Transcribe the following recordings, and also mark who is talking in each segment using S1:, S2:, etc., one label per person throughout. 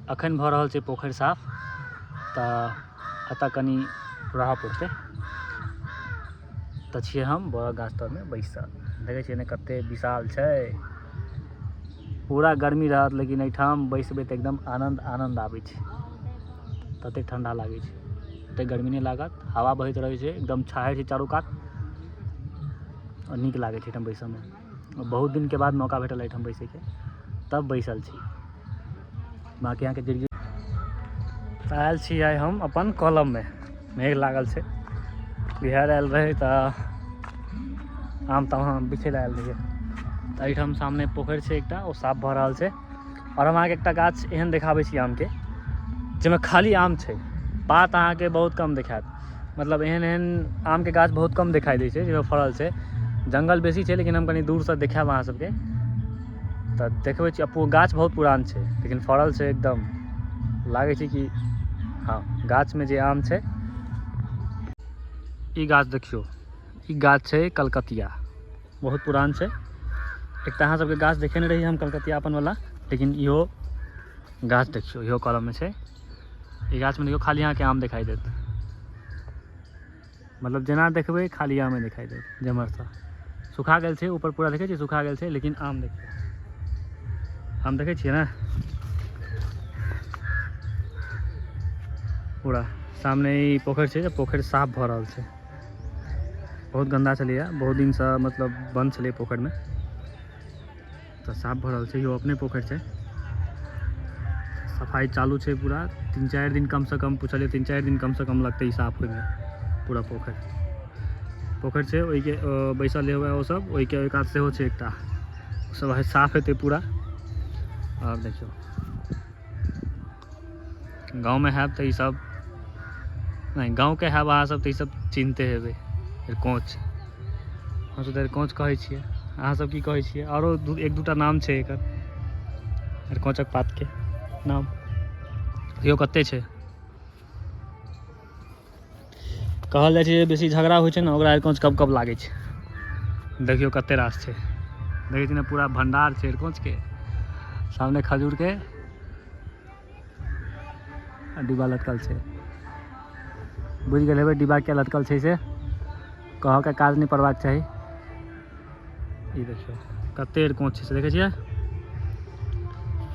S1: अखन भऽ रहल छै पोखरि साफ, तऽ एतऽ कनि रहऽ पड़तै। तऽ छियै हम बड़क गाछ तरमे बैसल। देखै छियै ने कते विशाल छै। पूरा गर्मी रहत लेकिन एहिठाम बैसबै तऽ एकदम आनन्द आनन्द आबै छै, ततेक ठण्डा लागै छै, ओतेक गर्मी नहि लागत। हवा बहैत रहै छै, एकदम छाहरि छै चारू कात, आओर नीक लागै छै एहिठाम बैसऽमे। बहुत दिनके बाद मौका भेटल एहिठाम बैसैके, तब बैसल छी। बाँकी अहाँके गिर तऽ आयल छी आइ हम अपन कलममे। मेघ लागल छै, बिहार आयल रहै तऽ आम ताम हम बिछै लए आयल रहियै। तऽ एहिठाम सामने पोखरि छै एकटा, ओ साफ भऽ रहल छै। आओर हम अहाँके एकटा गाछ एहन देखाबै छी आमके, जाहिमे खाली आम छै, पात अहाँके बहुत कम देखायत। मतलब एहन एहन आमके गाछ बहुत कम देखाइ दै छै जाहिमे फड़ल छै। जङ्गल बेसी छै, लेकिन हम कनि दूरसँ देखायब अहाँ सबके। तऽ देखबै छी, गाछ बहुत पुरान छै लेकिन फड़ल छै एकदम। लागै छै कि हँ गाछमे जे आम छै। ई गाछ देखियौ, ई गाछ छै कलकतिया, बहुत पुरान छै। एक तऽ अहाँ सबके गाछ देखेने रही हम कलकतिया अपन वाला, लेकिन इहो गाछ देखियौ, इहो कलममे छै। ई गाछमे देखियौ खाली अहाँके आम देखाइ देत, मतलब जेना देखबै खाली आमे देखाइ देत। जेम्हरसँ सुखा गेल छै, ऊपर पूरा देखै छियै सुखा गेल छै, लेकिन आम देखियौ, आम देखै छियै ने पूरा। सामने ई पोखरि छै, पोखरि साफ भऽ रहल छै। बहुत गन्दा छलैए, बहुत दिनसँ मतलब बन्द छलै पोखरिमे, तऽ साफ भऽ रहल छै। इहो अपने पोखरि छै, सफाइ चालू छै पूरा। 3-4 दिन कमसँ कम पुछलियै, 3-4 दिन कमसँ कम लगतै ई साफ होइमे पूरा पोखरि। पोखरि छै ओहिके बैसल हुए ओ सब, ओहिके ओहि कात सेहो छै एकटा, सब आइ साफ हेतै पूरा। आओर देखियौ गाँवमे हैब तऽ ई सब नहि, गाँवके हैब अहाँ सब तऽ ई सब चिन्हते हेबै। अरिकोंच, हमसब तऽ अरिकोंच कहै छियै, अहाँ सब की कहै छियै? आरो एक दूटा नाम छै एकर अरिकोंचक पातके नाम। देखियौ कते छै। कहल जाइ छै जे बेसी झगड़ा होइ छै ने ओकरा अरिकोंच कब कब लागै छै। देखियौ कते रास छै, देखै छी ने पूरा भण्डार छै अरिकोंचके। सामने खजूरके डिब्बा लटकल छै, बुझि गेल हेबै डिब्बा किया लटकल छै, से कहऽके काज नहि पड़बाक चाही। ई देखियौ कते अरिकोंच छै, से देखै छियै।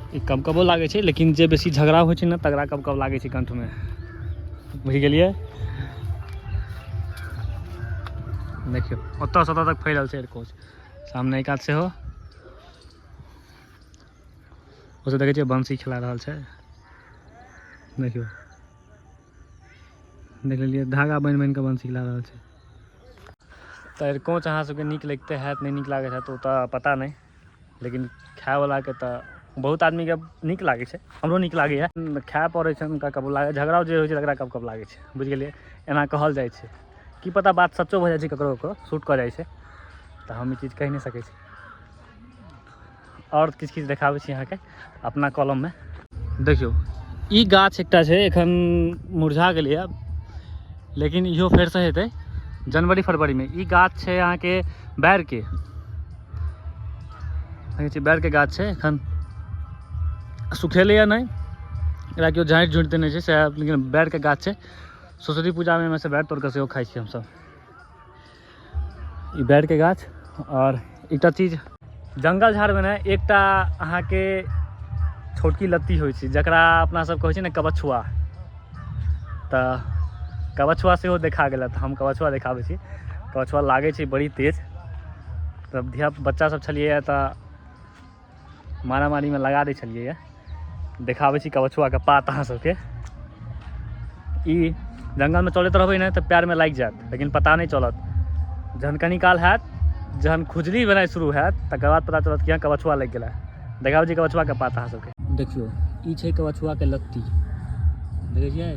S1: ई कबकबो लागै छै, लेकिन जे बेसी झगड़ा होइ छै ने तकरा कबकब लागै छै कंठमे, बुझि गेलियै। देखियौ ओतऽसँ ओतऽ तक फैलल छै अरिकोंच। सामने एक कात सेहो ओसब देखै छियै बंसी खेला रहल छै। देखियौ देख लेलियै, धागा बान्हि बान्हि कऽ बंसी खेला रहल छै। तऽ अरिकोंच अहाँ सबके नीक लगिते हैत, नहि नीक लागैत हैत ओ तऽ पता नहि, लेकिन खायवलाके तऽ बहुत आदमीके नीक लागै छै, हमरो नीक लागैए। खाय पड़ै छै हुनका कबो लागै, झगड़ा जे होइ छै तकरा कब कब लागै छै, बुझि गेलियै। एना कहल जाइ छै, की पता बात सच्चो भऽ जाइ छै, ककरो ककरो शूट कऽ जाइ छै, तऽ हम ई चीज कहि नहि सकै छी। आओर किछु किछु देखाबै छी अहाँके अपना कलममे। देखियौ ई गाछ एकटा छै एखन मुरझा गेलैए, लेकिन इहो फेरसँ हेतै जनवरी फरवरीमे। ई गाछ छै अहाँके बैरके, देखै छियै बैरके गाछ छै, एखन सुखेलैए नहि, एकरा केओ झाँटि झुँटि देने छै सएह, लेकिन बैरके गाछ छै। सरस्वती पूजामे एहिमे सँ बैर तोड़ि कऽ सेहो खाइ छियै हमसभ, ई बैरके गाछ। आओर एकटा चीज जङ्गल झाड़मे ने एकटा अहाँके छोटकी लत्ती होइ छै, जकरा अपना सब कहै छै ने कबछुआ, तऽ कबछुआ सेहो देखा गेल, तऽ हम कबछुआ देखाबै छी। कबछुआ लागै छै बड़ी तेज, तब धिया बच्चा सब छलियै तऽ मारामारीमे लगा दै छलियै। देखाबै छी कबछुआके पात अहाँ सबके। ई जङ्गलमे चलैत रहबै ने तऽ पैरमे लागि जायत, लेकिन पता नहि चलत। जहन कनी काल हैत, जहन खुजली भेनाइ शुरू हैत, तकर बाद पता चलत कि हँ कबछुआ लागि गेलै। देखाबै छी कबछुआके पात अहाँ सबके। देखियौ ई छै कबछुआके लत्ती, देखै छियै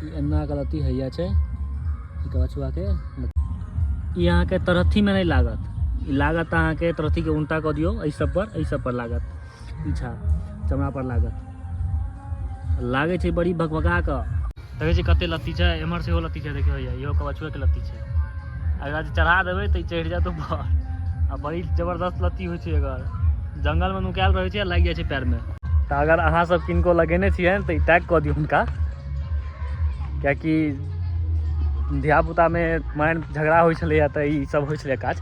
S1: ई एना के लत्ती हैया छै ई कबछुआके। ई अहाँके तरहत्थीमे नहि लागत, ई लागत अहाँके तरहत्थीके उल्टा कऽ दियौ एहि सब पर, एहि सब पर लागत, पीछा चमड़ा पर लागत। लागै छै बड़ी भकभका कऽ। देखै छियै कते लत्ती छै, एम्हर सेहो लत्ती छै, देखियौ हैया इहो कबछुएके लत्ती छै। एकरा जे चढ़ा देबै तऽ ई चढ़ि जायत ऊपर, आ बड़ी जबरदस्त लत्ती होइ छै एकर। जङ्गलमे नुकायल रहै छै आ लागि जाइ छै पैरमे। तऽ अगर अहाँ सब किनको लगेने छियनि तऽ ई टैग कऽ दियौ हुनका, किएकि धियापुतामे मारि झगड़ा होइ छलैए तऽ ई सब होइ छलैए काज,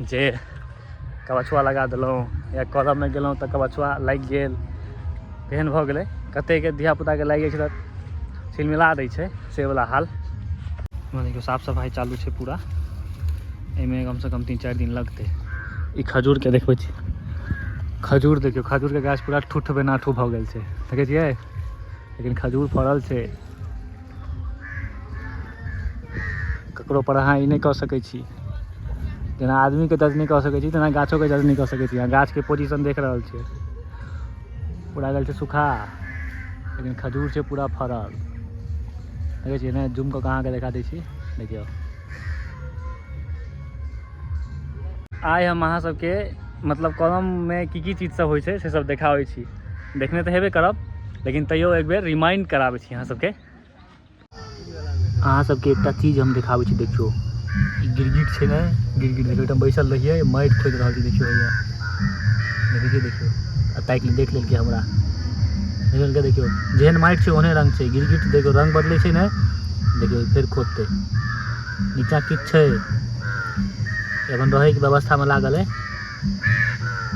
S1: जे कबछुआ लगा देलहुँ या कलममे गेलहुँ तऽ कबछुआ लागि गेल, तेहन भऽ गेलै। कतेकके धियापुताके लागि जाइ छै तऽ छिलमिला दै छै, से वला हाल। देखियौ साफ सफाइ चालू छै पूरा, एहिमे कमसँ कम 3-4 दिन लगतै। ई खजूरके देखबै छी, खजूर देखियौ, खजूरके गाछ पूरा ठुठ बेनाठू भऽ गेल छै, देखै छियै, लेकिन खजूर फड़ल छै। ककरो पर अहाँ ई नहि कऽ सकै छी, जेना आदमीके जज नहि कऽ सकै छी तेना गाछोके जज नहि कऽ सकै छी। अहाँ गाछके पोजिशन देख रहल छियै, पूरा गेल छै सुखा, लेकिन खजूर छै पूरा फड़ल। देखै छियै ने, जूम कऽ कऽ अहाँके देखा दै छी, देखियौ। आइ हम अहाँ सबके मतलब कलममे की की चीज सब होइ छै से सब देखाबै छी। देखने तऽ हेबे करब, लेकिन तैयो एक बेर रिमाइंड कराबै छी अहाँ सबके। अहाँ सबके एकटा चीज हम देखाबै छी, देखियौ ई गिरगिट छै ने, गिरगिट देखियौ, एहिठाम बैसल रहियै, माटि खोदि रहल छै, देखियौ हैया, देखै छियै, देखियौ आ ताकि देख लेलकै हमरा, देख लेलकै, देखियौ जेहन माटि छै ओहने रंग छै गिरगिट, देखियौ रंग बदलै छै ने, देखियौ फेर खोदतै, नीचाँ किछु छै, एखन रहैके व्यवस्थामे लागल है,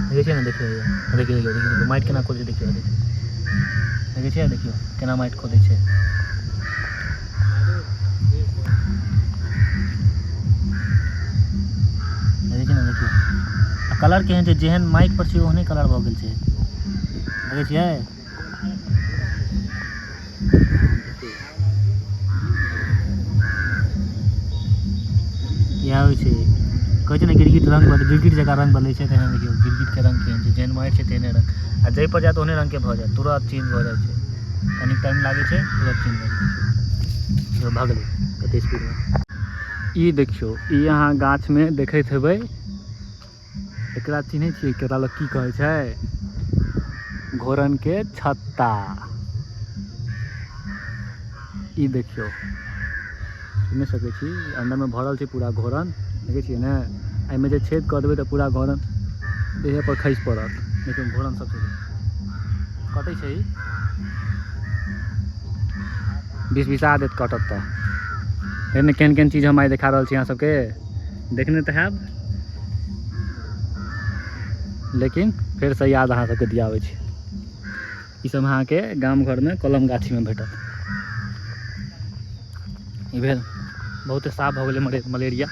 S1: देखै छियै ने, देखियौ हैया, देखियौ, देखियौ, देखियौ, देखियौ माटि केना खोदै छै, देखियौ, देखियौ, देखै छियै, देखियौ केना माटि खोदै छै। देखै छियै ने, देखियौ आ कलर केहन छै, जेहन माटि पर छै ओहने कलर भऽ गेल छै, देखै छियै। इएह होइ छै, कहै छै ने गिरगिट रंग बदल, गिरगिट जकाँ रंग बदलै छै, तेहन देखियौ गिरगिटके रंग केहन छै, जेहन माटि छै तेहने रंग, आ जाहि पर जायत ओहने रंगके भऽ जायत, तुरत चेंज भऽ जाइ छै, कनिक टाइम लागै छै, तुरत चेंज भऽ जाइ छै। भऽ गेलै कते स्पीडमे। ई देखियौ, ई अहाँ गाछमे देखैत हेबै, एकरा चिन्है छियै, एकरा लोक की कहै छै, घोरनके छत्ता। ई देखियौ, चिन्ह सकै छी, अन्दरमे भरल छै पूरा घोरन, देखै छियै ने, एहिमे जे छेद कऽ देबै तऽ पूरा घोरन देहे पर खसि पड़त। देखियौ घोरन सब छै, कटै छै ई, बिस बिसा देत कटत तऽ। एहन केहन केहन चीज हम आइ देखा रहल छी अहाँ सबके, देखने तऽ हैब, लेकिन फेरसँ याद अहाँ सबके दियाबै छी। ई सब अहाँके गाम घरमे कलम गाछीमे भेटत। ई भेल बहुते साफ भऽ गेलै मलेरिया।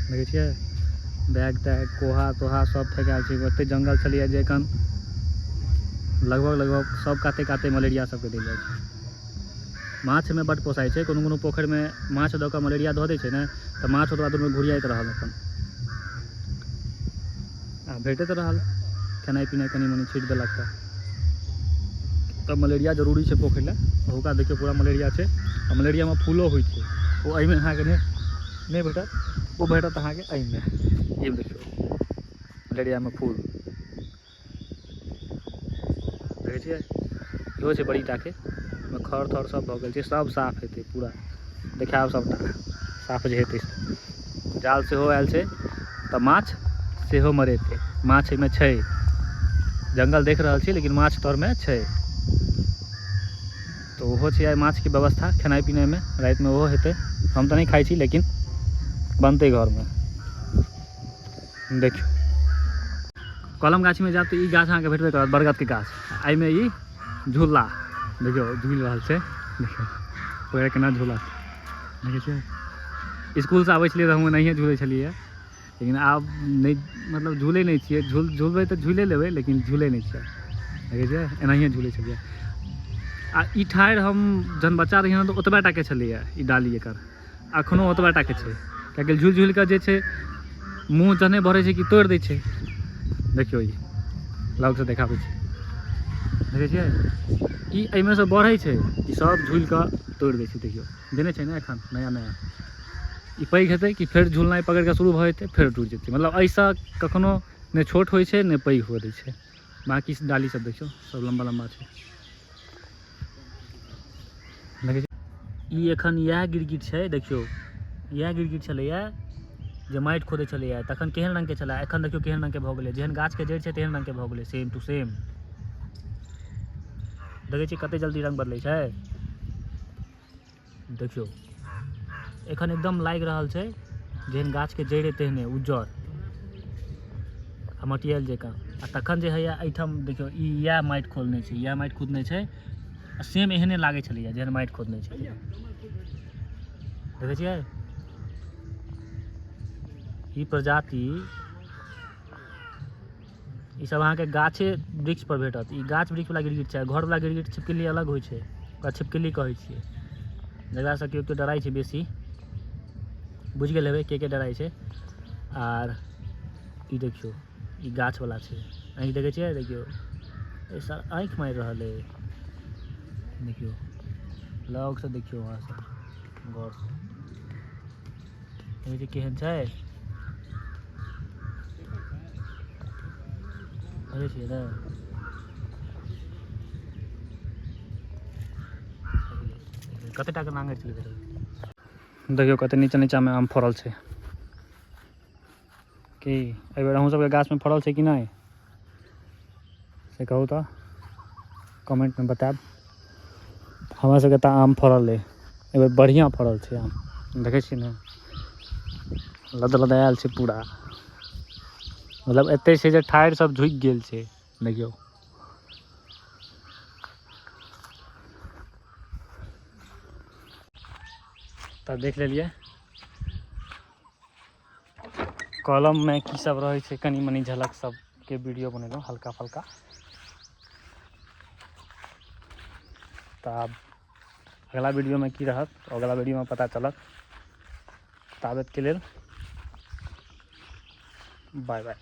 S1: देखै छियै बैग तैग कोहा तोहा सब फेकायल छै। ओते जंगल छलैया जे एखन लगभग लगभग सब काते काते मलेरिया सबके देल जाइ छै। माछमे बड्ड पोसाइ छै, कोनो कोनो पोखरिमे माछ दऽ कऽ मलेरिया धऽ दै छै ने, तऽ माछ ओतबा दूरमे घुरियाइत रहल अपन, आ भेटैत रहल खेनाइ पिनाइ कनि मनि छीटि देलक तऽ मलेरिया जरूरी छै पोखरि लए। ओहुका देखियौ पूरा मलेरिया छै, आ मलेरियामे फूलो होइ छै, ओ एहिमे अहाँके नहि भेटत, ओ भेटत अहाँके एहिमे। ई देखियौ मलेरियामे फूल देखै छियै, इहो छै बड़ी टाके, ओहिमे खर थर सब भऽ गेल छै, सब साफ हेतै पूरा, देखायब सबटा साफ जे हेतै से। जाल सेहो आयल छै तऽ माछ सेहो मरेतै, माछ एहिमे छै, जंगल देख रहल छी लेकिन माछ तरमे छै, तऽ ओहो छै आइ माछके व्यवस्था खेनाइ पिनाइमे, रातिमे ओहो हेतै। हम तऽ नहि खाइ छी लेकिन बनतै घरमे। देखियौ कलम गाछीमे जायब तऽ ई गाछ अहाँके भेटबे करत, बरगदके गाछ, एहिमे ई झूला देखियौ झूलि रहल छै, देखियौ ओकरा केना झूला देखै छियै। इसकुलसँ आबै छलियै तऽ हम एनाहिए झूलै छलियै, लेकिन आब नहि, मतलब झूलै नहि छियै, झूलबै तऽ झूले लेबै लेकिन झूलै नहि छियै, देखै छियै एनाहिए झूलै छलियै। आ ई ठाढ़ि हम जहन बच्चा रहियै तऽ ओतबे टाके छलैए ई डाली एकर, एखनो ओतबे टाके छै, किएकि झूलि झूलि कऽ जे छै मुँह जहने भरै छै कि तोड़ि दै छै। देखियौ ई लगसँ देखाबै छी, देखै छियै ई एहिमे सँ बढ़ै छै, ई सब झूलि कऽ तोड़ि दै छै। देखियौ देने छै ने एखन नया नया, ई पैघ हेतै कि फेर झूलनाइ पकड़ि कऽ शुरू भऽ जेतै, फेर टूटि जेतै, मतलब एहिसँ कखनो नहि छोट होइ छै नहि पैघ हुअ दै छै। बाँकी डाली सब देखियौ सब लम्बा लम्बा छै। देखै छियै ई एखन इएह गिरगिट छै, देखियौ इएह गिरगिट छलैए जे माटि खोदै छलैए तखन केहन रङ्गके छलै, एखन देखियौ केहन रङ्गके भऽ गेलै। जेहन गाछके जड़ि छै तेहन रङ्गके भऽ गेलै, सेम टू सेम। देखै छियै कते जल्दी रङ्ग बदलै छै। देखियौ एखन एकदम लागि रहल छै जेहन गाछके जड़ि अइ तेहने उज्जर आ मटियाएल जकाँ। आ तखन जे होइए एहिठाम देखियौ ई इएह माटि खोदने छै, इएह माटि खुदने छै आ सेम एहने लागै छलैए जेहन माटि खोदने छै। देखै छियै ई प्रजाति, ई सब अहाँके गाछे वृक्ष पर भेटत। ई गाछ वृक्ष वाला गिरगिट छै, घर वाला गिरगिट छिपकली अलग होइ छै, ओकरा छिपकली कहै छियै, जकरासँ केओ केओ डराइ छै बेसी। बुझि गेल हेबै के के डराइ छै। आर ई देखियौ ई गाछ वाला छै, आँखि देखै छियै, देखियौ ए सर आँखि मारि रहल अइ। देखियौ लगसँ, देखियौ अहाँ सब गौरसँ, देखै छियै केहन छै, देखै छियै ने। कते टाके नांगरि चलि गेलै। देखियौ कते नीचा नीचामे आम फड़ल छै। की एहिबेर अहूँ सबके गाछमे फड़ल छै कि नहि से कहू तऽ कमेंटमे बतायब। हमरा सबके तऽ आम फड़ल अइ एहिबेर, बढ़िआँ फड़ल छै आम। देखै छियै ने लद लदायल छै पूरा, मतलब एते छै जे ठाढ़ि सब झुकि गेल छै। देखियौ तऽ देख लेलियै कलममे की सब रहै छै, कनि मनि झलक सबके वीडियो बनेलहुँ हल्का फल्का। तऽ आब अगला वीडियोमे की रहत अगला वीडियोमे पता चलत। ताबतके लेल बाय बाय।